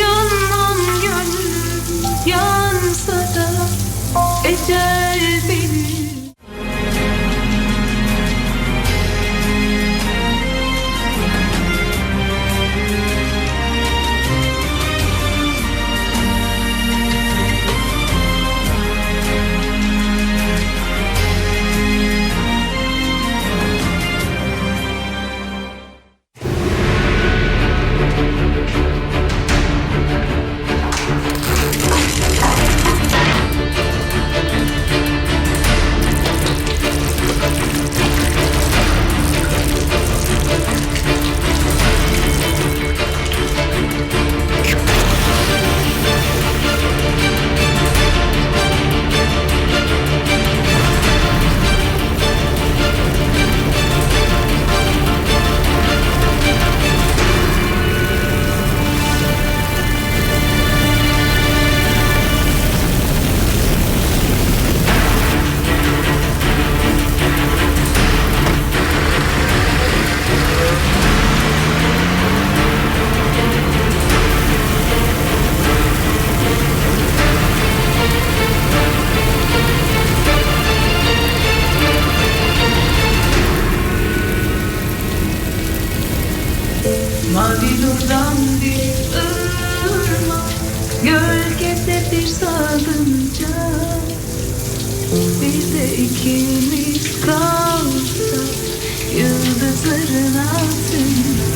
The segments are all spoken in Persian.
Yanmam gönlüm yansa da ecel beni. Mavi nurdan bir ırmak, gölgede bir salıncak. Bir de ikimiz kalsak yıldızların altında.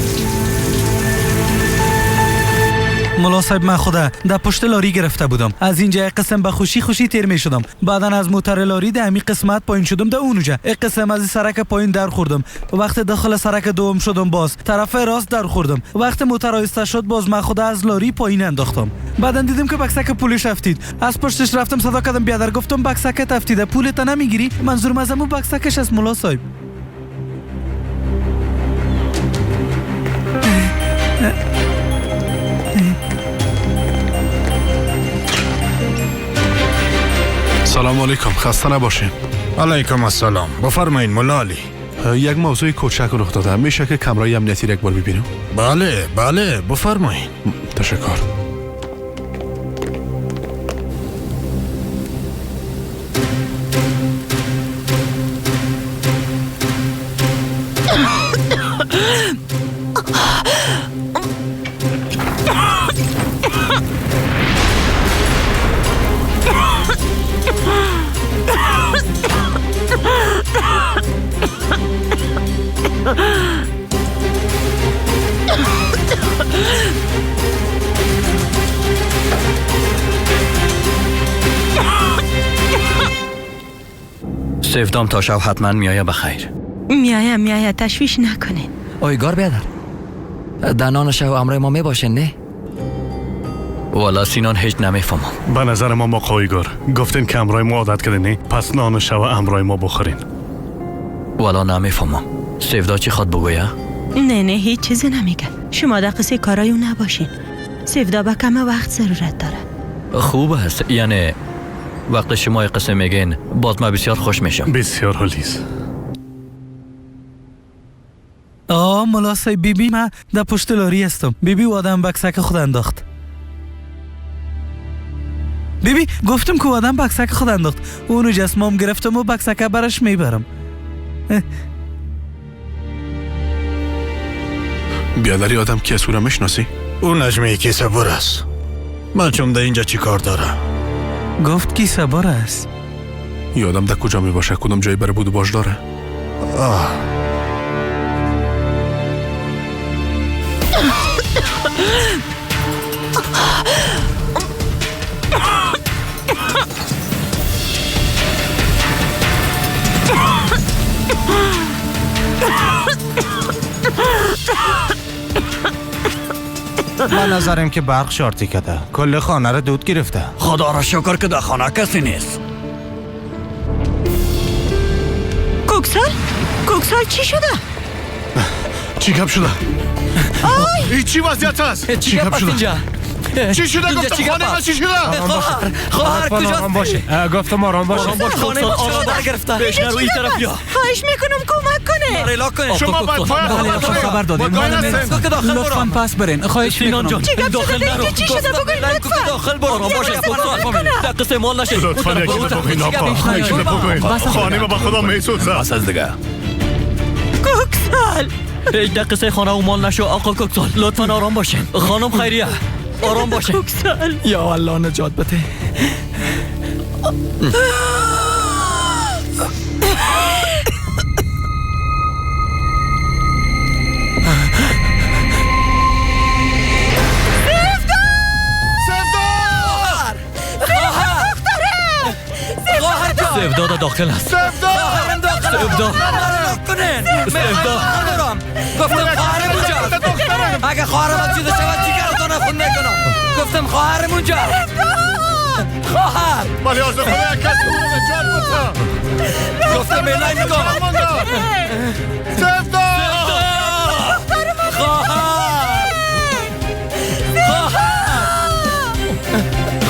ملا صاحب من خدا در پشت لاری گرفته بودم. از اینجا یک قسم به خوشی خوشی تیر می شدم. بعدا از موتر لاری در همی قسمت پایین شدم در اونجا. یک قسم از سرک پایین در خوردم. وقت داخل سرک دوم شدم باز طرف راست در خوردم. وقت موتر آیسته شد باز من خدا از لاری پایین انداختم. بعدا دیدم که بکسک پولش افتید. از پشتش رفتم صدا کردم بیادر، گفتم بکسکت افتیده پولت نمیگیری؟ منظورم از امو بکسکش از ملا صاحب. سلام علیکم، خسته نباشین. علیکم السلام، بفرمایین ملا علی. یک موضوع کوچک رخ داده، میشه که کمرای امنیتی را یک بار ببینم؟ بله بله بفرمایین. تشکر. سفدام تا شب حتما میایه. بخیر. میایه میایه، تشویش نکنین. اویگار بیادر، در نان شب امرای ما میباشین نه؟ والا سینان هیچ نمیفهمم. به نظر ما قایگار گفتین که امرای ما عادت کردین نه؟ پس نان شب امرای ما بخورین. والا نمیفهمم. سفدا چی خواد بگویه؟ نه نه هیچ چیزی نمیگه. شما در قصه کارای او نباشین. سفدا به کم وقت ضرورت داره. خوب است، یعنی وقت شما قصه میگین باز ما بسیار خوش میشم. بسیار حالیست. آه ملا صاحب، بیبی من در پشت لاری هستم. بیبی آدم بکسک خود انداخت. بیبی گفتم که آدم بکسک خود انداخت. اونو جسمام گرفتم و بکسک برش میبرم. بیادری آدم کی از او را میشناسی؟ او نجمه کیسه بر است. من چون در اینجا چی کار دارم؟ گفت کیسه بر است. یادم در کجا می باشه؟ کدام جایی بر بود و باش داره؟ آه من نظرم که برق شارتی کرده، کل خانه را دود گرفته. خدا را شکر که در خانه کسی نیست. کوکسال؟ کوکسال چی شده؟ چی گپ شده؟ این چی وضعیت است؟ چی گپ شده؟ چی شده؟ گفتم خانه ما چی شده؟ خواهر کجاست؟ گفتم آرام باشه. خانه ما چرا گرفته؟ پیش نرو این طرف بیا. خواهش میکنم کمک کنه. شما باید پای خبر دادیم. لطفاً پس برین. خواهش میکنم. داخل نرو. چی شده بگوین لطفاً. داخل برو. آرام باشه. دقیقه مال نشه. لطفاً یکی بگوین آقا. یکی بگوین. خانه ما با خدا میسوزه. بس از دیگه. کوکسال هیچ دقیقه خانه و مال نشو آقا کوکسال. لطفاً آرام باشین. خانم خیریه آرام باشه. کوکسال یا الله نجات بده. سفدا داخل است. سفدا سفدا گفتم خواهرم اونجا. اگه خواهرم چیزی شود جیگرتان خون میکنم. گفتم خواهرم اونجا. خواهر ولی از خدا کسی او را نجات بده. گفتم الهی میکنم. سفدا خواهر خواهر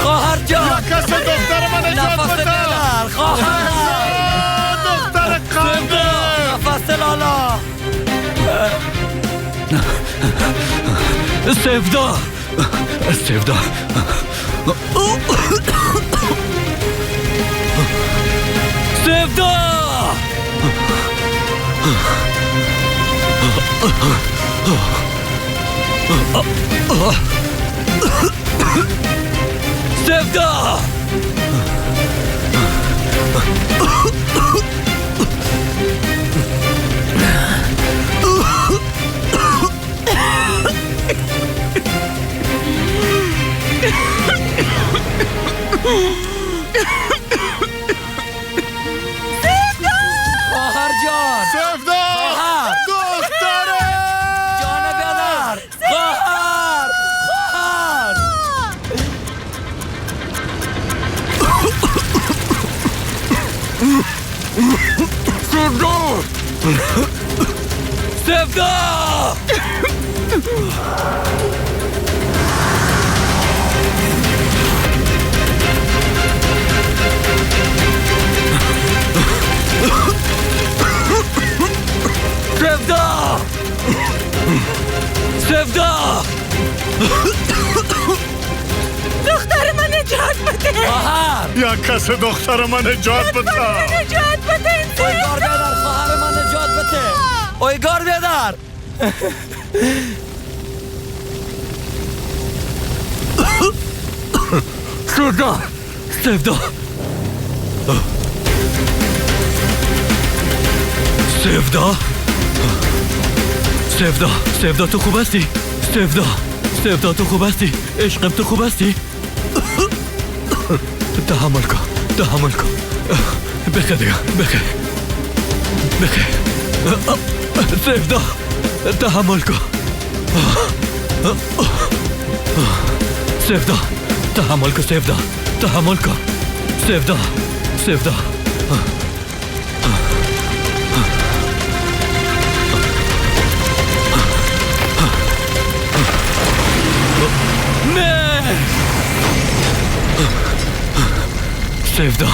خواهر جان یا کسی دختر من نجات بده. خواهر دختر قلبه نفس لالا. سفدا سفدا سفدا سفدا خواهر جان سفدا دختره جان بیادر خواهر خواهر سفدا سفدا سفدا سفدا دختر من نجات بده. خواهر یا کس دختر من نجات بده. نجات بده. اوی گار بیادر خواهر من نجات بده. اوی گار بیادر. سفدا سفدا سفدا سفدا سفدا تو خوب هستی؟ سفدا سفدا تو خوب هستی؟ عشقم تو خوب هستی؟ تحمل کن تحمل کن. بخیر دیگه بخیر بخیر. سفدا تحمل کن. سفدا تحمل کن. سفدا تحمل کن. سفدا سفدا نه سفدا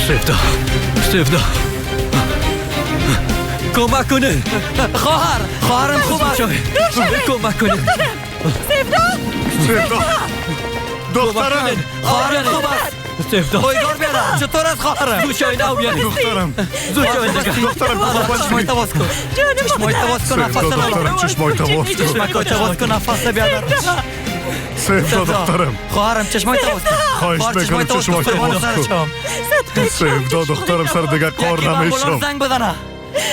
سفدا سفدا کمک کنه. خواهر خواهرم خوب است. کمک کنه. سفدا سفدا دخترم خواهرم خوب است. سفدا اوی گار بیارم. چطور است خواهرم؟ زود شوید او بیارید. دخترم زود شوید دخترم چشمای تواز کن. چشمای تواز کن. نفس دخترم چشمای تواز کن. چشمای تواز کن. نفس بیادر. سفدا دخترم خواهرم چشمای تواز کن. خواهش میکنم چشمای تواز کن. سفدا دخترم سر دیگه قار نمیشم. زنگ بزنه.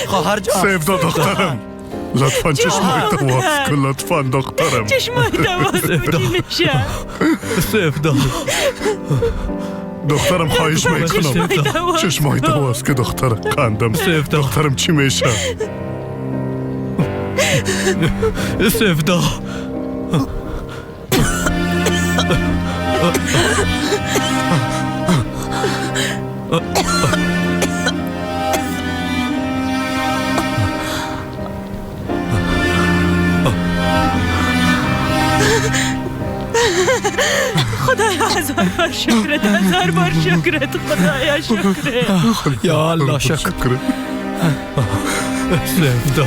خواهر جان سفدا دخترم. لطفا چشمای تو باز کن، لطفا دخترم. چشمای تو باز کن چی میشه؟ سفدا دخترم خواهش میکنم چشمای تو باز که دختر قندم. دخترم چی میشه؟ سفدا خدایا هزار بار شکرت، هزار بار شکرت، خدایا شکرت. یا الله شکر. سفدا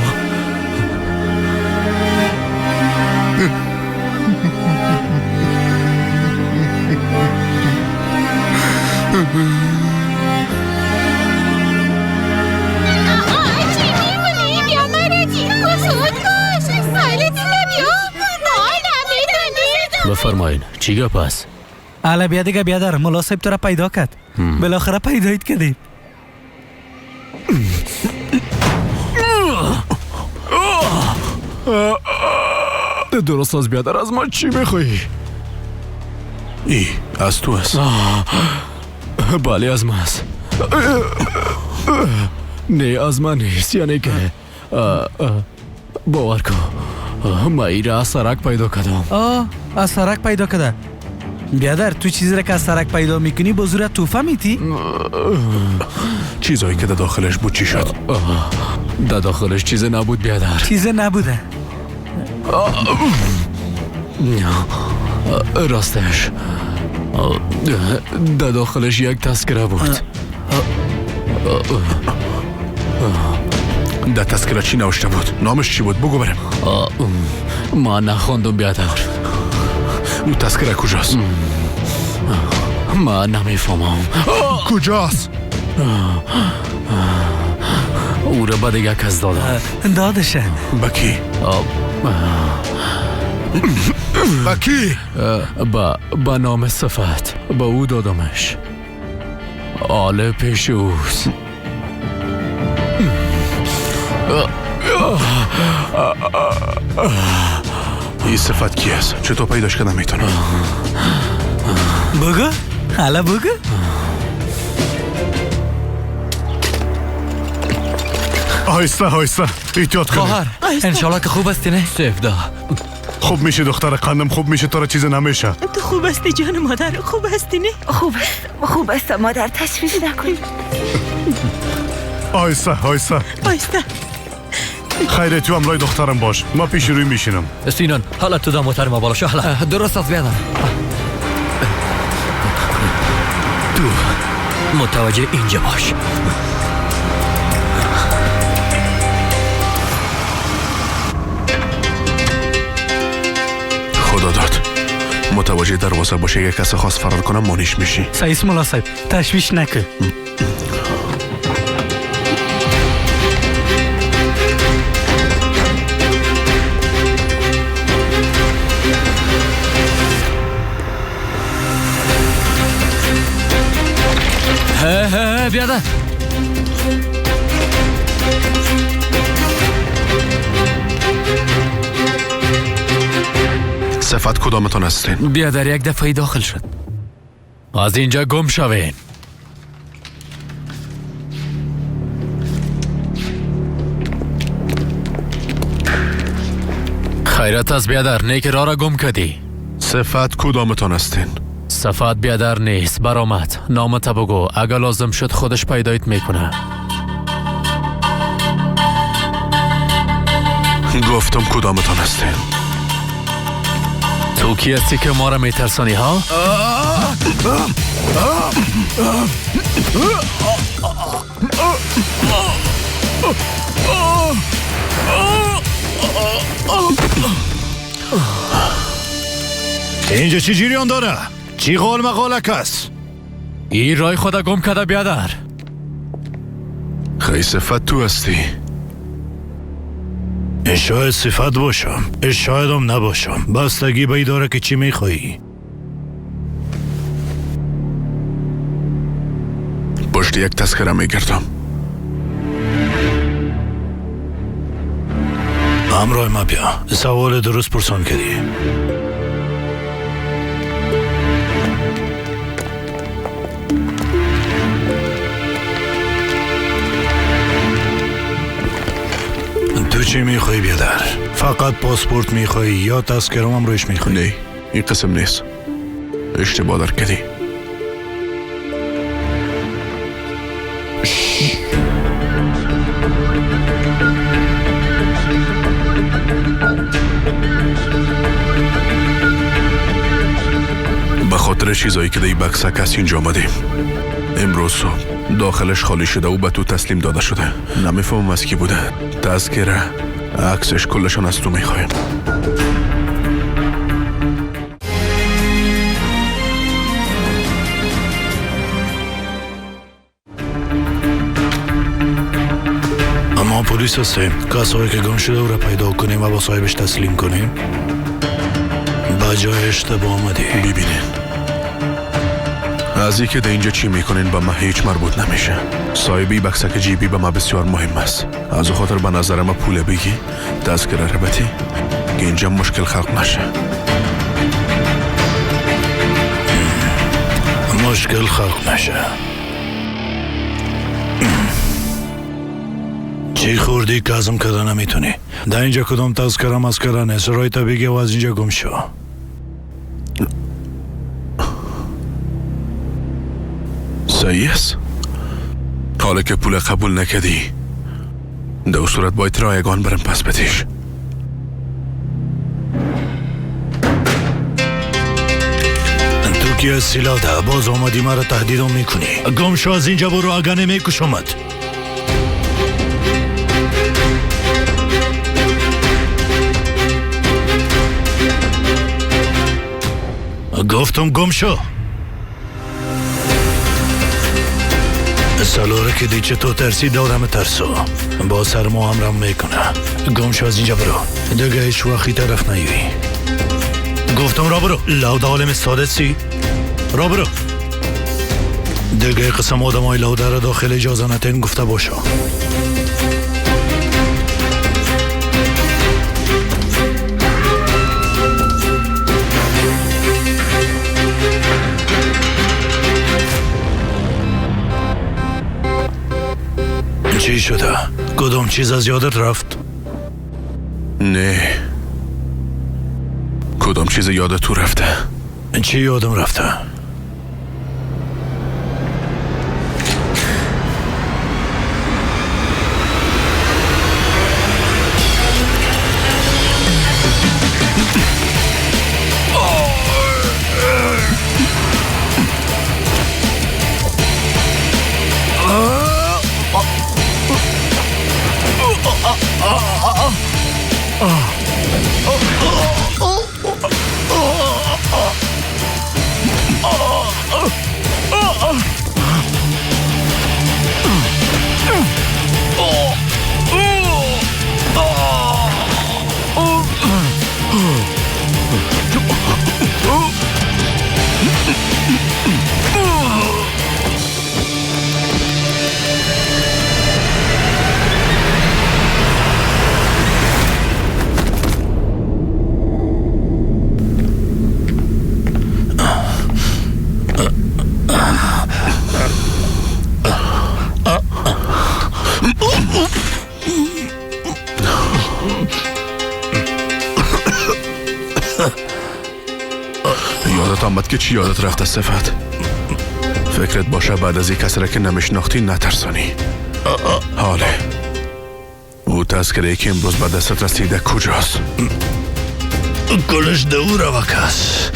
بفرمایین چی گپ است؟ الا بیا دیگه بیادر، ملا صاحب تو را پیدا کرد. بالاخره پیدایت کردیم. درست از بیادر، از ما چی میخوایی؟ ای از تو است. بله از من است. نه از من نیست، یعنی که باور کن من ای را از سرک پیدا کردم. آه از سرک پیدا کرده؟ بیادر تو چیزی را که از سرک پیدا میکنی با زورت توفه میتی؟ چیزایی که در داخلش بود چی شد؟ در داخلش چیزی نبود بیادر. چیزی نبوده. راستش در داخلش یک تذکره بود. در تذکره چی نوشته بود؟ نامش چی بود؟ بگو برم. من نخوندم بیادر. او تذکره کجاست؟ من نمیفهمم. کجاست؟ او را به دیگه کس دادم. دادشه؟ به کی؟ به کی؟ به نام صفت به او دادمش. آله پیش اوست. این صفت کی است؟ چطور پیداش کردم میتونم؟ بگو حالا بگو. آهسته آهسته احتیاط کنید. خواهر انشالله که خوب هستی نه؟ سفدا خوب میشه دختر قندم، خوب میشه، تو را چیز نمیشه. تو خوب هستی جان مادر؟ خوب هستی نه؟ خوب است، خوب است مادر، تشویش نکن. آهسته آهسته آهسته. خیره تو امرای دخترم باش، ما پیش روی میشینم. سینان حالا تو دا موتر ما بالا شو. حالا درست است بیادر، تو متوجه اینجا باش. خدا داد متوجه دروازه باشه، اگه کسی خواست فرار کنه مانیش میشی. سعیس ملا صاحب تشویش نکن. هه هه بیادر صفت کدامتان هستین؟ بیادر یک دفعه داخل شد. از اینجا گم شوین. خیرت از بیادر، نیک را را گم کردی. صفت کدامتان هستین؟ صفت بیادر نیست، برآمد. نامت بگو، اگر لازم شد خودش پیدایت میکنه. گفتم کدامتان هستین؟ تو کی هستی که ما را میترسانی ها؟ اینجا چی جریان داره؟ چی قول مقالک است؟ این رای خدا گم کرده بیادر. خیلی صفت تو هستی. شاید صفت باشم، شایدم نباشم، بستگی به داره که چی میخوایی. پشت یک تذکره میگردم. همراه ما بیا. سوال درست پرسان کردی. تو چی میخوای بیادر؟ فقط پاسپورت میخوای یا تذکرم هم روش میخوای؟ نه، این قسم نیست. اشتباه در کردی. به خاطر چیزایی که در بکسک هست اینجا آمدیم. امروز صبح داخلش خالی شده و به تو تسلیم داده شده. نمیفهمم از کی بوده. تذکره، عکسش، کلشان از تو میخوایم. ما پلیس هستیم. کسایی که گم شده او را پیدا کنیم و با صاحبش تسلیم کنیم. با جای اشتباه آمدی. ببینین، از اینکه در اینجا چی میکنین به ما هیچ مربوط نمیشه. صاحبی بکسک جیبی به ما بسیار مهم است. از او خاطر به نظر ما پول بگی، تذکره را بتی که اینجا مشکل خلق نشه. مشکل خلق نشه. چی خوردی که هضم کرده نمیتونی؟ در اینجا کدام تذکره مذکره نیست. رای تا بگی و از اینجا گم شو. صحیح است. حالا که پول قبول نکردی، در صورت باید رایگان برم پس بدیش. تو کی از سیلاده باز آمدی مرا تهدیدم میکنی؟ گم شو از اینجا برو، اگه نمیکشمت. گفتم گم شو. سالوره که دی چطور ترسی دارم ترسو با سرما امرم میکنه. گم شو از اینجا برو، دیگه هیچ وقتی طرف نیوی. گفتم را برو. لاوده عالم ساده سی را برو. دیگه قسم آدم های لاوده را داخل اجازه نتین گفته باشو. چی شده؟ کدام چیز از یادت رفت؟ نه، کدام چیز یاد تو رفته؟ چی یادم رفته؟ یادت آمد که چی یادت رفته صفت؟ فکرت باشه بعد از یک کسی را که نمیشناختی نترسانی. حاله او تذکره که امروز به دستت رسیده کجاست؟ کلش دور وکس.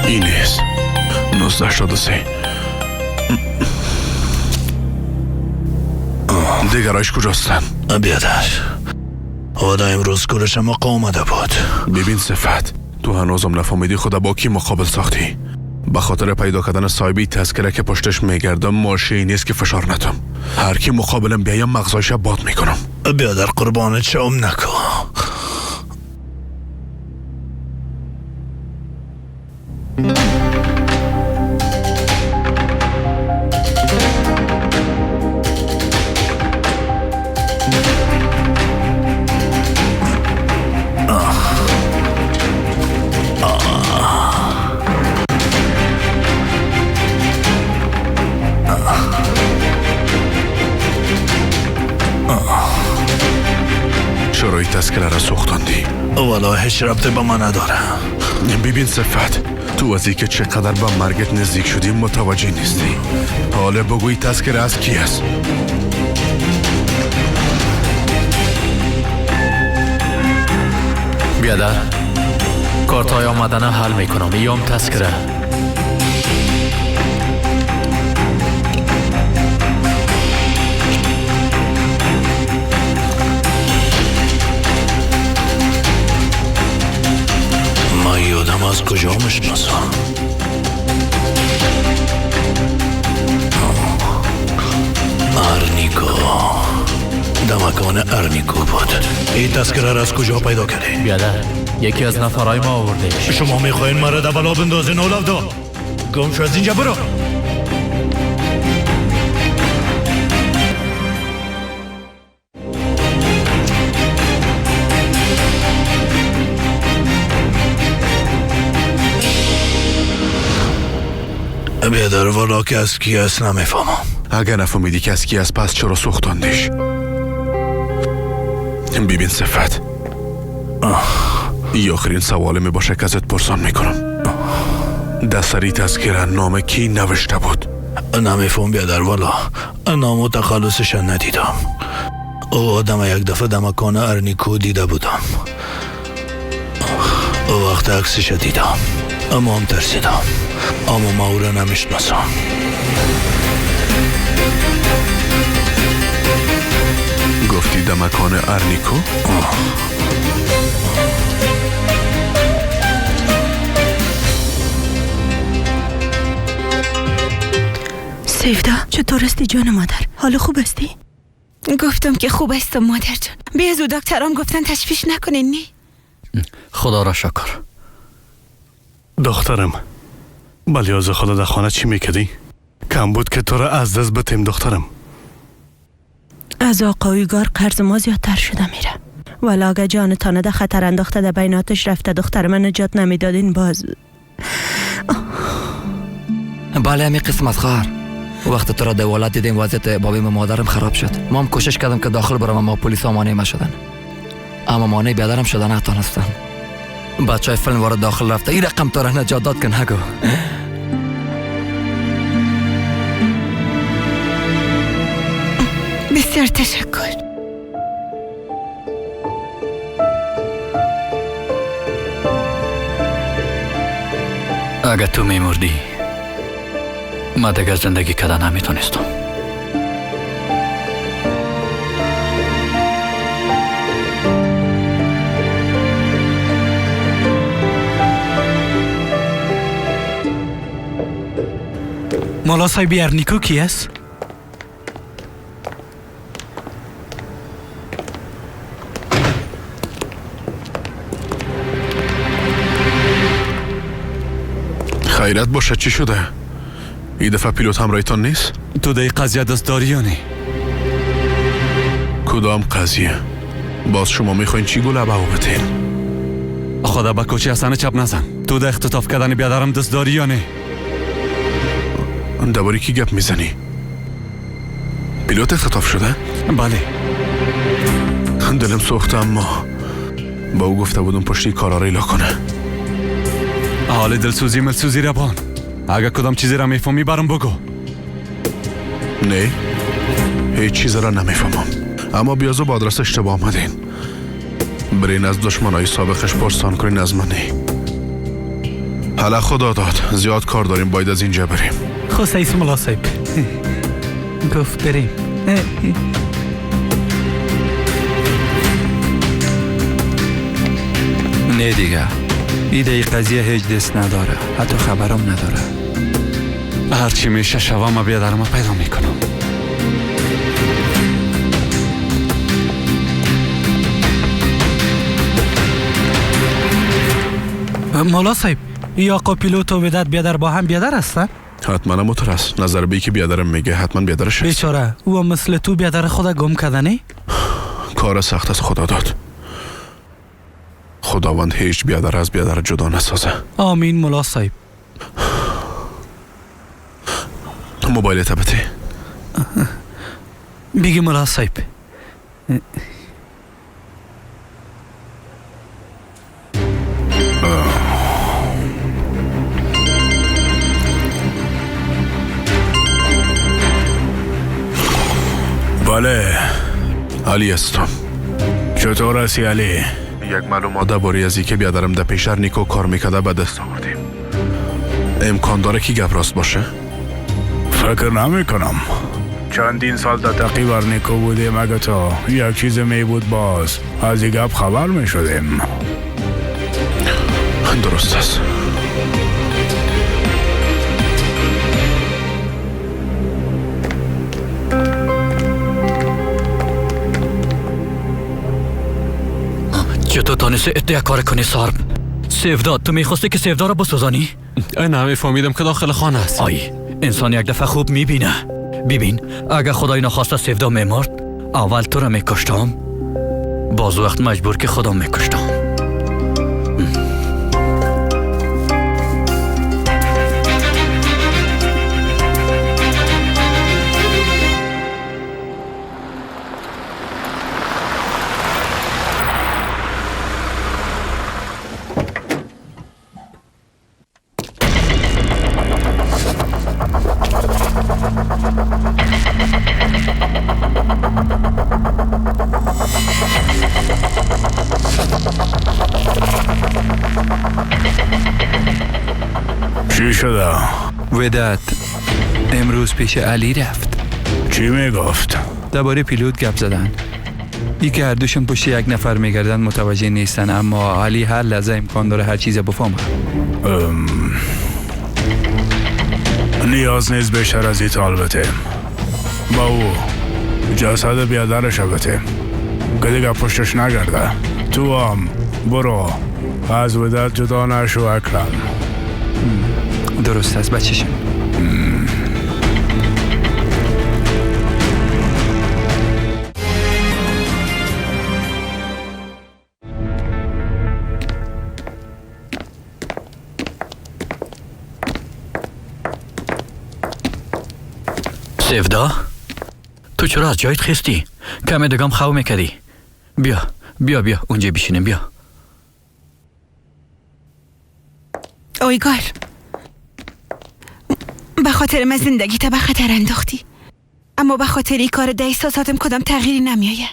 این نیست. 1983. دیگرایش کجاستن؟ بیادر خدا امروز کلش موقع اومده بود. ببین صفت، تو هنوزم نفهمیدی خدا با کی مقابل ساختی. به خاطر پیدا کردن صاحبی تذکره که پشتش میگردم ماشی نیست که فشار ندم. هر کی مقابلم بیایم مغزایش باد میکنم. بیادر قربانت شوم نکن. والا هیچ ربطی به من نداره. ببین صفت، تو از اینکه چقدر به مرگت نزدیک شدی متوجه نیستی. حالا بگوی تذکره از کی است؟ بیادر، کارتای آمدنه حل میکنم. ایام تذکره. یادم از کجا میشناسم؟ ارنیکو، دمکان ارنیکو بود. این تذکره را از کجا پیدا کردی؟ بیادر، یکی از نفرهای ما آورده. شما میخواین مرا در بلا بندازین اولفدا؟ گم شو از اینجا برو. بیادر والا که از کی است نمیفهمم. اگر نفهمیدی که از کی است پس چرا سوختاندیش؟ ببین صفت، این آخرین سوال می باشه که ازت پرسان میکنم. در سری تذکره نام کی نوشته بود؟ نمیفهم بیادر والا، نام و تخلصش ندیدم. او آدم یک دفعه در مکان ارنیکو دیده بودم. او وقت عکسش دیدم اما هم ترسیدم، اما ما او را نمیشناسم. گفتی در مکان ارنیکو؟ سیفدا چطور استی جان مادر؟ حال خوب استی؟ گفتم که خوب استم مادر جان. بیازو دکترام گفتن تشویش نکنین. نی خدا را شکر. دخترم بلیاز خدا در خانه چی میکردی؟ کم بود که تو را از دست بتیم دخترم. از آقایگار قرض ما زیادتر شده میره. ولی اگه جانتانه در خطر انداخته در بین آتش رفته دختر من نجات نمیدادین باز. بله همی قسم از خواهر. وقت تو را دوالت دیدیم وضعیت بابیم و مادرم خراب شد. ما هم کوشش کردم که داخل برم اما پلیس مانع ما شدن. اما مانع بیادرم شدن نتانستن. بچه های فیلم وارد داخل رفته این رقم تو را نجات داد که نگو. بسیار تشکر. اگه تو میمردی ما دیگه زندگی کردن نمیتونستم. مولا صاحب ارنیکو کی است؟ خیرت باشه چی شده؟ این دفعه پیلوت همراهتان نیست؟ تو در قضیه دست داری یا نه؟ کدام قضیه؟ باز شما میخواین چی گله به او بتین؟ خدا به کوچه حسن چپ نزن. تو در اختطاف کردن بیادرم دست داری یا نه؟ درباره کی گپ میزنی؟ پیلوت اختطاف شده؟ بله. دلم سوخته اما با او گفته بودم پشتی کارا را ایلا کنه. حال دلسوزی ملسوزی ربان. اگه کدام چیزی را میفهمی برام بگو. نه هیچ چیز را نمیفهمم، اما بیازو با آدرس اشتباه آمدین. برین از دشمنای سابقش پرسان کنین از من. نه حالا خدا داد، زیاد کار داریم، باید از اینجا بریم. خب سیس ملا صاحب گفت بریم. نه دیگه، ایده ای قضیه هیچ دست نداره، حتی خبرم نداره. هرچی میشه شوا ما بیادرم پیدا میکنم. مولا صاحب، یا آقا پیلوت و وداد بیادر با هم بیادر هستن؟ حتما موتور است. نظر بی که بیادرم میگه حتما بیادرش است. بیچاره او مثل تو بیادر خدا گم کردنی؟ کار سخت از خدا داد. خداوند هیچ بیادر از بیادر جدا نسازه. آمین مولا صاحب. موبایل بده. بگی مولا صاحب. بله، علی هستم. چطور هستی علی؟ یک معلومات درباره از اینکه بیادرم در پیشر نیکو کار میکرده به دست آوردیم. امکان داره که گپ راست باشه؟ فکر نمی کنم. چندین سال در تعقیب نیکو بودیم، اگه تا یک چیز می بود باز از این گپ خبر می شدیم. درست است. چطور تانستی اتیا کار کنی سارب؟ سیفدا، تو میخواستی که سیفدا را بسوزانی؟ نه، میفهمیدم که داخل خانه است. آی، انسان یک دفعه خوب میبینه. ببین، اگه خدای نخواسته سیفدا میمرد، اول تو را میکشتم، باز وقت مجبور که خدا میکشتم. چی شده؟ وداد امروز پیش علی رفت. چی میگفت؟ درباره پیلوت گپ زدن. ای که هر دوشون پشت یک نفر میگردن متوجه نیستن، اما علی هر لحظه امکان داره هر چیز بفهمه. نیاز نیست بیشتر از ایتال بتیم. با او جسد بیادرش بتیم که دیگه پشتش نگرده. تو هم برو از وداد جدا نشو اکرم. درست است بچه‌شم. سیفدا، تو چرا از جایت خستی؟ کمی دگم خو میکردی. بیا بیا بیا اونجا بشینیم. بیا. اویگار، به خاطر من زندگی تا به خطر انداختی، اما به خاطر این کار ده احساساتم کدام تغییری نمیایه.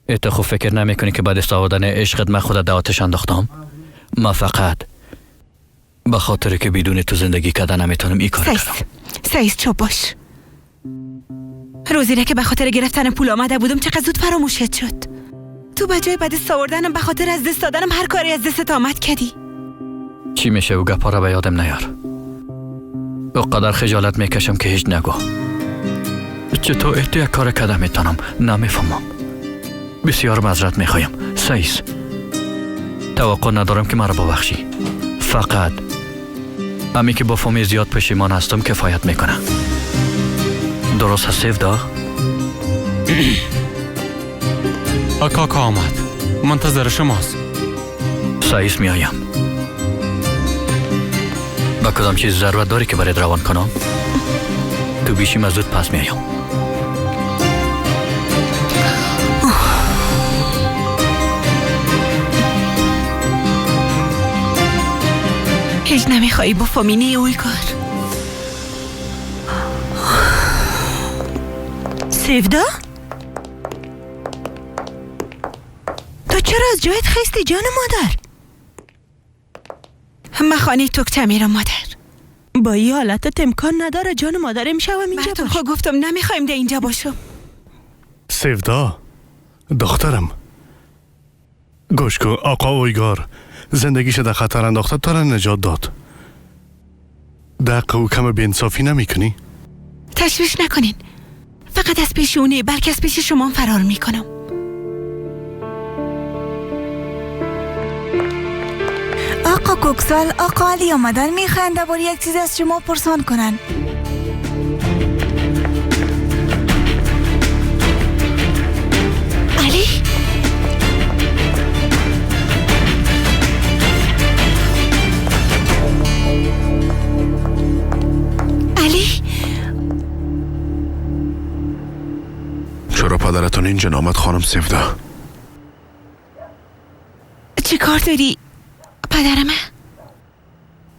ات خوب فکر نمی کنی که بعد از آوردن عشقت من خودت در آتش انداختم؟ من فقط به خاطر که بدون تو زندگی کردن نمیتونم این کار کردم. سیس چوب باش. روزی را که به خاطر گرفتن پول آمده بودم چقدر زود فراموشت شد. تو به جای بعد آوردنم به خاطر از دست دادنم هر کاری از دستت آمد کردی. چی میشه و گپا را به یادم نیار. قدر خجالت میکشم که هیچ نگو. چطور احتی یک کار کده میتونم؟ نمیفهمم. بسیار معذرت میخوایم سیس. توقع ندارم که مرا ببخشی. فقط امی که با فهمی زیاد پشیمان هستم کفایت میکنه. درست هست سیفدا؟ کاکا آمد، منتظر شماست. سیس میایم. با کدام چیز ضرورت داری که برات روان کنم؟ تو بیشیم از زود پس میایم. هیچ نمیخوایی با فامینی اوی کار. سیفدا؟ تو چرا از جایت خستی جان مادر؟ من خانه توکچه میرم مادر. با این حالتت امکان نداره جان مادر امشب اینجا باش. خب گفتم نمیخوایم ده اینجا باشم. سیودا دخترم گوش کن، آقا اویگار زندگیش در خطر انداخته تا را نجات داد. دقیقه او کم بی‌انصافی نمیکنی؟ تشویش نکنین، فقط از پیش اونه بلکه از پیش شما فرار میکنم. آقا کوکسال، آقا علی آمدن، میخواهند درباره یک چیز از شما پرسان کنند. علی؟ علی؟ چرا پدرتون اینجا نامد خانم سیودا؟ چی کار داری؟ پدرمه؟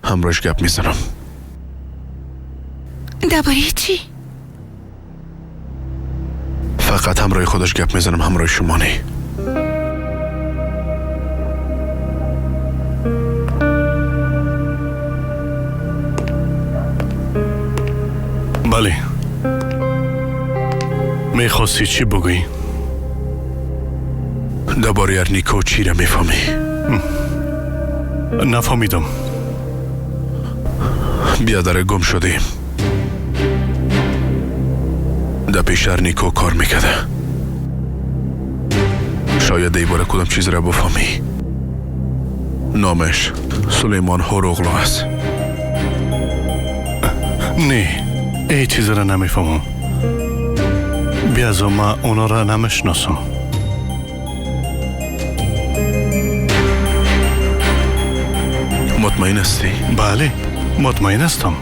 همراهش گپ میزنم. درباره چی؟ فقط همراه خودش گپ میزنم، همراه شما نه. بله، میخواستی چی بگویی؟ درباره ارنیکو چی را میفهمی؟ نفهمیدم. بیادر گم شده در پیش ارنیکو کار میکرده. شاید دیباره کدام چیز را بفهمی. نامش سلیمان هوروغلو است. نه، ای چیز را نمیفهمم. بیازو ما اونا را نمیشناسم. مطمئن هستی؟ بله مطمئن هستم.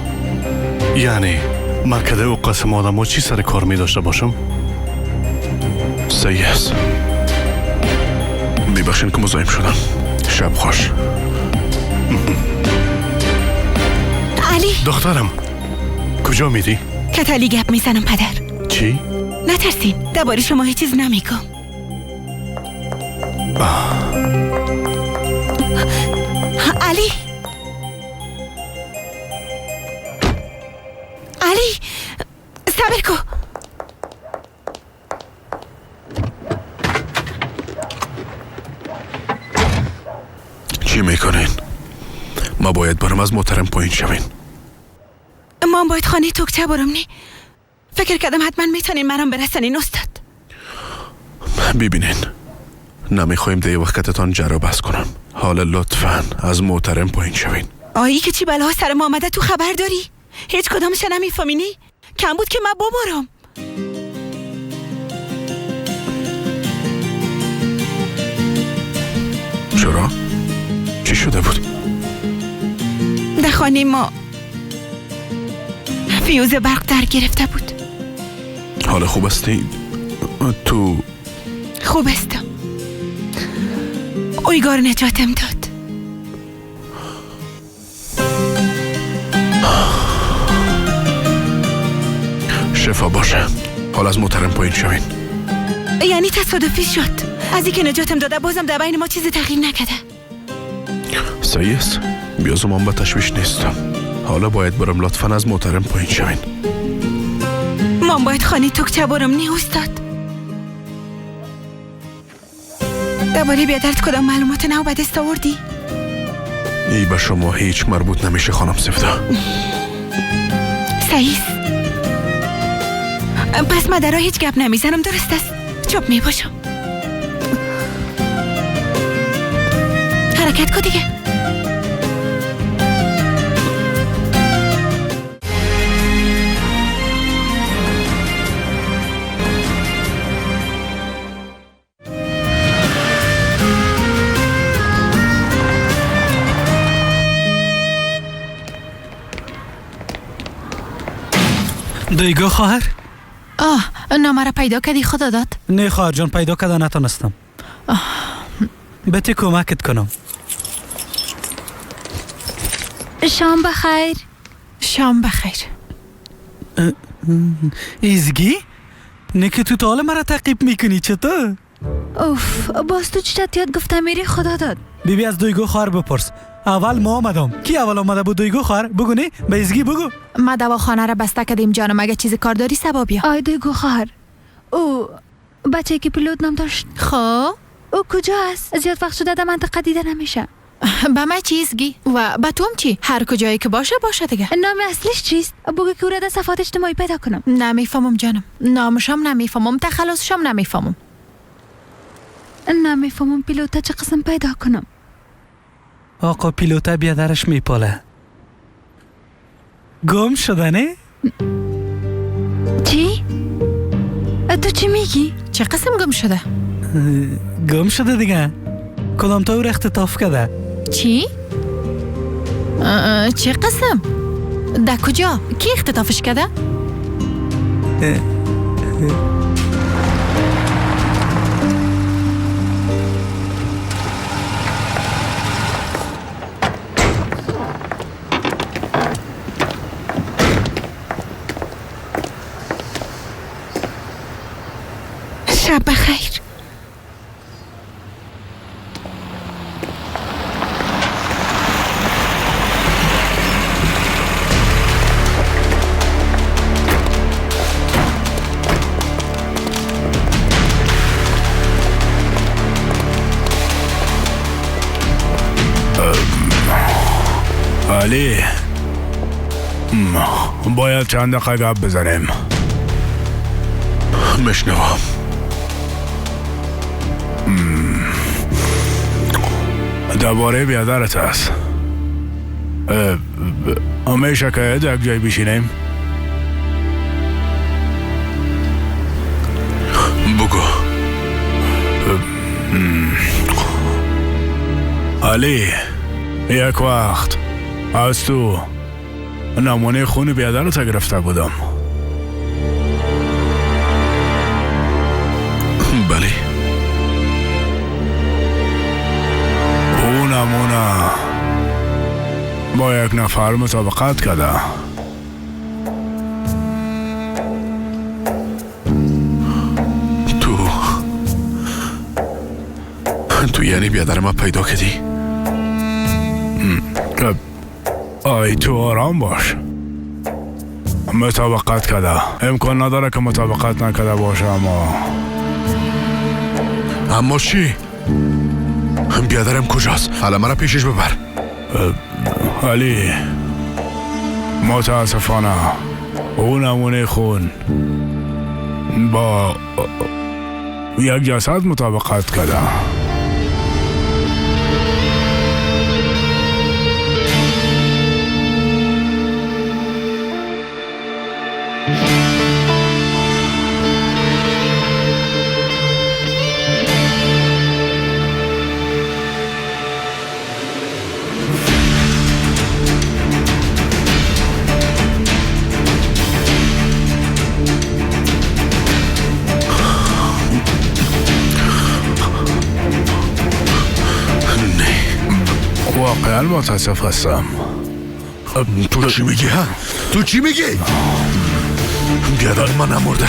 یعنی ما کده او قسم آدم چی سر کار می داشته باشم؟ صحیح است. میبخشین که مزاحم شدم. شب خوش. علی دخترم کجا میری؟ کتالی گپ میزنم پدر. چی؟ نترسین، درباره شما هیچ چیز نمیگم. علی علی صبر کن. چی میکنین؟ ما باید برم از محترم پایین شوین. ما باید خانه توکچه برم. نه فکر کردم حتما میتونین مرام برسنین استاد. ببینین نمیخوایم دیگه وقتتان جرا بس کنم. حالا لطفاً از محترم پایین شوین. آیی که چی بلاها سر ما آمده تو خبر داری؟ هیچ کدامش نمیفهمینی؟ کم بود که من ببرم. چرا؟ چی شده بود؟ در خانه ما فیوز برق در گرفته بود. حالا خوب هستی؟ تو خوب هستم. اویگار نجاتم داد. شفا باشه. حالا از محترم پایین شوین. یعنی تصادفی شد. از اینکه نجاتم داده بازم در بین ما چیزی تغییر نکرده. صحیح است. بیازم من به تشویش نیستم. حالا باید برم. لطفا از محترم پایین شوین. من باید خانه توکچه برم. نه استاد. درباره بیادرت کدام معلومات نو به دست آوردی؟ ای به شما هیچ مربوط نمیشه خانم سفدا. صحیح است. پس من در هیچ گپ نمیزنم. درست است. چوب میباشم. حرکت کن دیگه. دیگه خواهر؟ آه نامه را پیدا کردی خدا داد؟ نه خواهر جان پیدا کرده نتونستم. به تی کمکت کنم. شام بخیر. شام بخیر. ایزگی؟ نه که تو تا حالا مرا تعقیب میکنی چطور؟ اوف باز تو چطور یاد گفته میری خدا داد؟ بیبی از دویگو خواهر بپرس. اول ما آمدم. کی اول آمده بود؟ دویگو خواهر بگو. نه به ازگی بگو. ما دواخانه را بسته کردیم جانم، اگه چیز کار داری سبا بیا. آی دویگو خواهر، او بچه که پیلوت نام داشت، خب او کجا است؟ زیاد وقت شده در منطقه دیده نمیشه. به من چیزگی و به توم چی؟ هر کجایی که باشه باشه دیگه. نام اصلیش چیست؟ بگو که او را در صفحات اجتماعی پیدا کنم. نمیفهمم جانم، نامشم نمیفهمم، تخلصشم نمیفهمم. نمیفهمم پیلوت چه قسم پیدا کنم. آقا پیلوت بیا درش میپاله. گم شده نه؟ چی؟ تو چی میگی؟ چه قسم گم شده؟ گم شده دیگه. کدام طور اختطاف کرده؟ چی؟ چه قسم؟ در کجا؟ کی اختطافش کرده؟ شب بخیر. علی، باید چند دقیقه گپ بزنیم. میشنوم. درباره بیادرت است. میشه که یک جای بشینیم؟ بگو. علی، یک وقت از تو نمونه خون بیادرت گرفته بودم. بله. او نمونه با یک نفر مطابقت کرده. تو یعنی بیادر ما پیدا کردی؟ آی تو آرام باش. مطابقت کرده، امکان نداره که مطابقت نکرده باشه. اما چی؟ بیادرم کجاست؟ حالا مرا پیشش ببر. علی، متاسفانه او نمونه خون با یک جسد مطابقت کرده. واقعا متاسف هستم. تو چی میگی ها؟ تو چی میگی؟ بیادر من نمرده،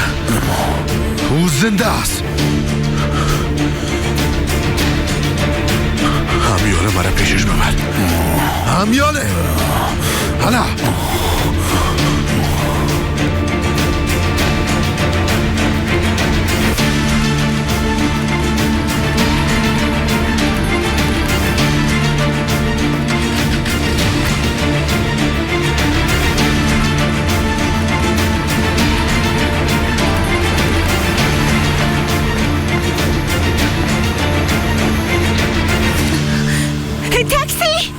او زنده است. همیاله مرا پیشش ببر. همیاله. حالا تاکسی.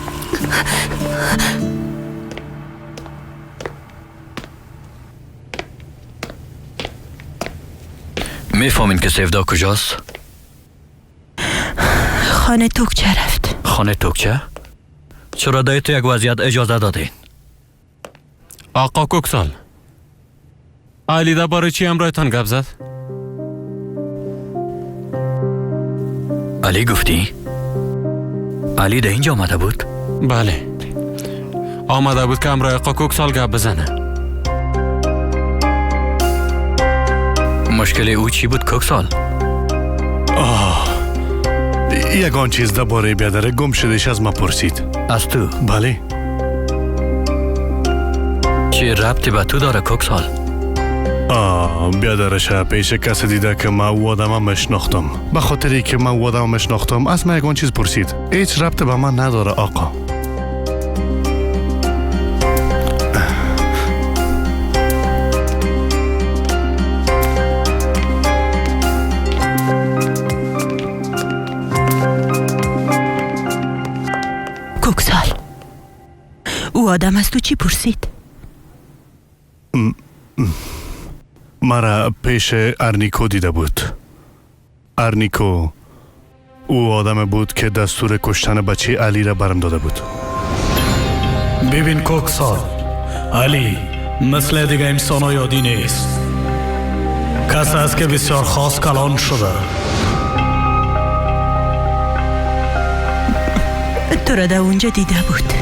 میفهمین که سیفدا کجاست؟ خانه توکچه رفت. خانه توکچه؟ چرا دایی تو یک وضعیت اجازه دادین؟ آقا کوکسال، علی درباره چی همراهتان گپ زد؟ علی گفتی؟ علی در اینجا آمده بود؟ بله، آمده بود که همراه آقا کوکسال گپ بزنه. مشکل او چی بود کوکسال؟ آه، یگان چیز درباره بیادر گم شدهش از ما پرسید. از تو؟ بله. چه ربطی به تو داره کوکسال؟ بیادرش پیش کسی دیده که ما او آدم مشناختم. به خاطری که ما او آدم مشناختم از ما یگان چیز پرسید. هیچ ربط به من نداره آقا. کوکسال، او آدم از تو چی پرسید؟ مرا پیش ارنیکو دیده بود. ارنیکو او آدم بود که دستور کشتن بچه علی را برم داده بود. ببین کوکسال، علی مثل دیگه انسان یادی نیست. کس است که بسیار خاص کلان شده. تو را در اونجا دیده بود،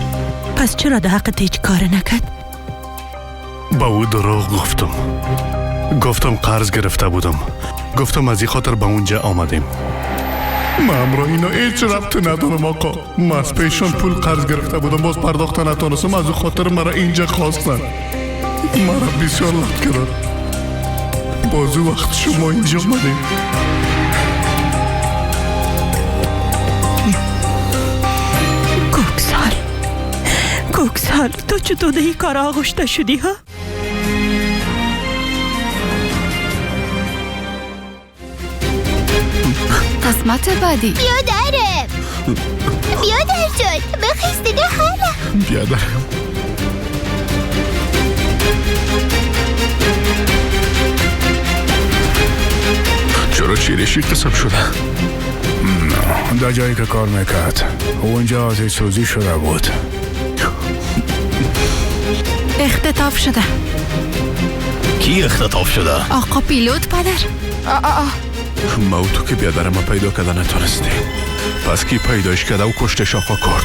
پس چرا در حق هیچ کار نکرد؟ با او دروغ گفتم. گفتم قرض گرفته بودم. گفتم از این خاطر به اونجا آمدیم. من همراه اینا هیچ ربط ندارم آقا. من از پیشان پول قرض گرفته بودم، باز پرداخت نتانستم، از او خاطر مرا اینجا خواستن. مرا بسیار لط کردن. باز او وقت شما اینجا آمدیم. کوکسال، کوکسال، تو چطور در این کار آغشته شدی ها؟ قسمت بعدی. بیادرم، بیادر جان، بخیز دیگه خاله. بیادرم، چرا چیرشی قسم شده؟ در جایی که کار میکرد اونجا آتش سوزی شده بود. اختطاف شده. کی اختطاف شده؟ آقا پیلوت پدر. ما و تو که بیادر ما پیدا کرده نتونستیم، پس کی پیدایش کرده و کشتش آقا کرد؟